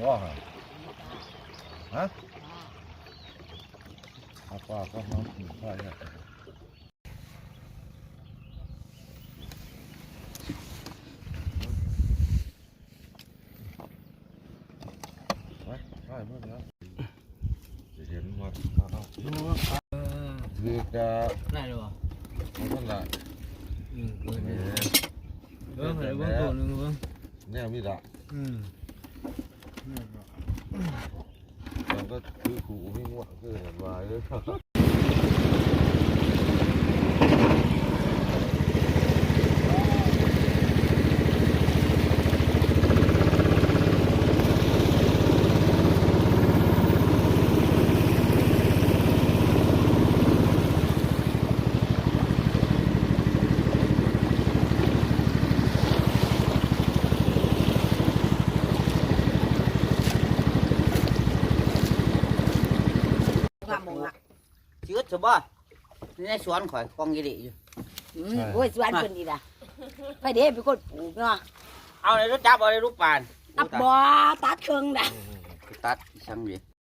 ວ່າ ຮະ ເອົາປາກກໍມາກິນຂ້າວນີ້ ໄປ ໄປເບິ່ງແລ້ວ ຊິເຫັນວ່າ ເອີ ຄືກະ ໄດ້ແລ້ວບໍ່? ເອົາຊັ້ນລະ ອືມ ເບິ່ງ ເອີ ເບິ່ງ ເບິ່ງໂຕໜຶ່ງເບິ່ງ ແນວນີ້ລະ ອືມ ແມ່ນບໍ່? ມັນກໍຄືກູມີງົວຄືກັນວ່າ ເອີ. ຫ້າໂມງລະ ຊິອຶດຊະບໍ່? ໃນສວນຂ້ອຍກອງອີ່ຫຼີຢູ່ ອືມ ໂອ້ຍ ສວນເພິ່ນນີ້ລະ ໃຜເດ້ເປັນຄົນປູກເນາະ ເອົາໃນລົດຈັບ ເອົາໃນລູກປານ ອັບບໍ່ ຕັດເຄິ່ງນະ ອືມ ໄປຕັດອີ່ຫຍັງເດ?